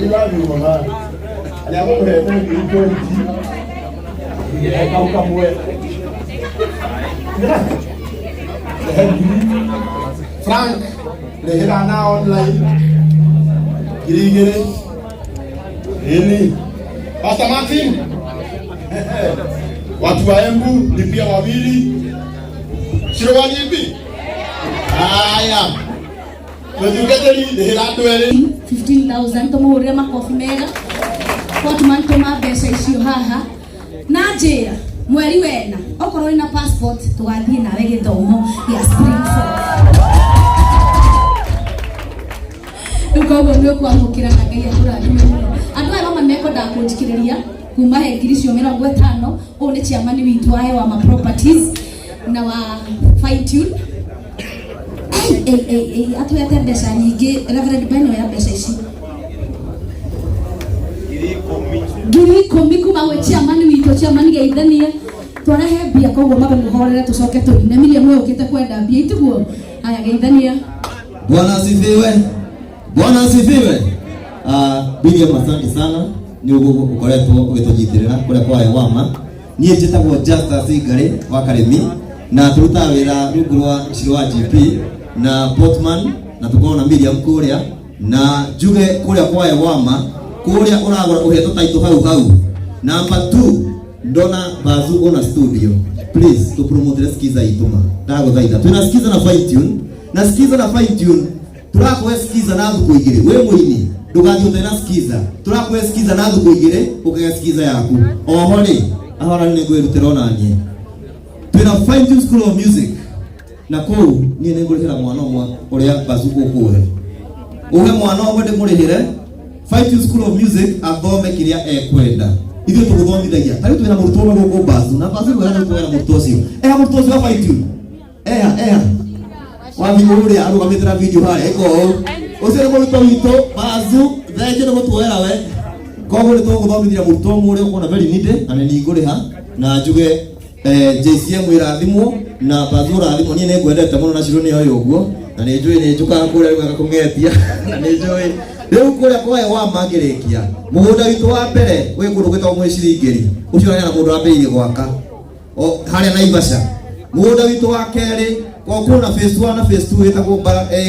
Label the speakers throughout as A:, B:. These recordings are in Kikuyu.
A: We love you mama. Nĩagũkũhete ngiri 20. Kau kamwe. Rehe ngiri. Frank, rĩhĩra na online. 2000. Ĩni. Pastor Martin. Watu wa Embu lipia wawili. Shiro wa nyipi? Haya. Mũtungatĩri rĩhĩra andũ erĩ.
B: 15,000 tũmũhũrĩre makobi mega Portman tũma mbeca icio haha na njĩra mweri wena okorwo wĩna passport tũgathiĩ nawe gĩthomo gĩa spring forth rĩu koguo nĩ ũkwamũkĩra na Ngai akũrathime mũno andũ aya mama mekwendaga kũnjikĩrĩria kuma he ngiri icio 50 ũyũ nĩ chairman witũ wa Hewa Properties na wa Fine Tune. Ei, ei, ei, ei, atũhete mbeca nyingĩ Reverend Ben oya mbeca ici 10,000 kuma gwĩ chairman witũ chairman geithania twarehe mbia koguo mabe mũhorere tũcoke tũrine Miriam we ũkĩte kwenda mbia itiguo aya geithania.
C: Bwana asifiwe. Bwana asifiwe. Miriam asante sana nĩ ũguo ũkoretwo ũgĩtũnyitĩrĩra kũrĩa kwa Ewama. Niĩ njĩtagwo Justus Ngari wa Karĩmi na tũrutaga wĩra rungu rwa Shiro wa GP na Portman na tũkorwo na Miriam kũrĩa na njuge kũrĩa kwa Ewama kũrĩa ũragũra ũhetwo taitũ hau hau. Number 2 ndona Bazu ona studio please tũpromote skiza itũ ma ndagũthaitha twĩna skiza na fine tune na skiza na fine tune tũrakũhe skiza na thukũ igĩrĩ wĩ mũini ndũgathiĩ ũtarĩ na skiza tũrakũhe skiza na thukũ igĩrĩ ũkagĩa skiza yaku oho rĩ ahora nĩ ngwĩrutĩra ona niĩ twĩna fine tune school of music na kũu niĩ nĩ ngũrĩhĩra mwana ũmwe ũrĩa Bazu ũkũhe uhe mwana ũmwe ndĩmũrĩhĩre Fine Tune School of Music athome kĩrĩa ekwenda ithuĩ tũgũthomithagia tarĩu twĩna mũrutwo ũmwe gũkũ Bazu na Bazu rĩu nĩ twĩna mũrutwo ũcio eha mũrutwo ũcio wa Fine Tune eha eha wathi ũrĩa arũgamĩte na video harĩa ĩko ũũ ũcio nĩ mũrutwo witũ Bazu thengiũ nĩ gũtuoera we koguo nĩ tũgũthomithia mũrutwo ũmwe ũrĩa ũkuona very needy na nĩ niĩ ngũrĩha na njuge JCM ĩrathimwo na Bazu ũrathimwo niĩ nĩ ngwendete mũno na Shiro nĩ oĩ ũguo na nĩ njũĩ nĩ njũkaga kũrĩa rĩu agakũng'etia na nĩ njũĩ rĩu kũrĩa kwa wa mangĩrĩkia mũgũnda witũ wa mbere wĩ kũndũ gwĩtagwo Mwĩciringĩri ũcio hena mũndũ wambĩrĩirie gwaka o harĩa Naivasha mũgũnda witũ wa kerĩ kwa kwĩna phase 1 na phase 2 ĩtagwo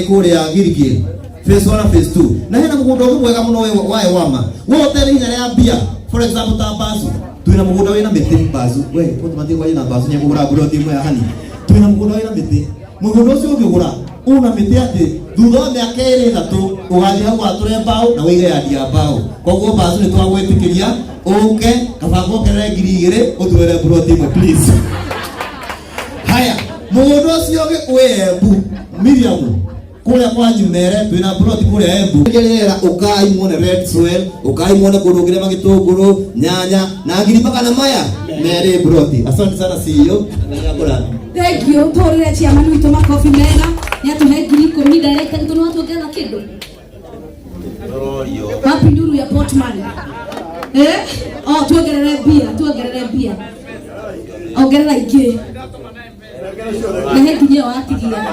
C: kũrĩa Gilgil phase 1 na phase 2 na hena mũgũnda ũngĩ mwega mũno wa Ewama we ũtarĩ hinya rĩa mbia for example ta Bazu twĩna mũgũnda wĩna mĩtĩ Bazu we tũmathiĩ kwaria na Bazu nĩekũgũra mburoti ĩmwe ya hani twĩna mũgũnda wĩna mĩtĩ mũgũnda ũcio ũngĩgũra una mĩtĩ atĩ thutha wa mĩaka ĩrĩ ĩtatũ ũgathiĩ hau watũre mbaũ na wĩige yandi ya mbaũ koguo Bazu nĩ twagwĩtĩkĩria ũke kaba nguongerere 2000 ũtuoere mburoti ĩmwe please. Haya mũgũnda ũcio ũngĩ wĩ Embu Miriam kũrĩa kwa Nyumere twĩna plot kũrĩa Embu rĩera ũkai muone red soil ũkai muone kũndũ ũngĩrĩma gĩtũngũrũ nyanya na ngiri magana maya merĩ plot. Asante sana CEO. Nĩngũrathima.
B: Thank you. Tũhũrĩre chairman witũ makobi mega. Nĩ atũhe 10,000 director witũ nĩ watuongerera kĩndũ. Wapi nduru ya Portman? Eh? Oh, tuongerere mbia, tuongerere mbia. Ongerera ingĩ. Rehe nginya ĩyo watigia.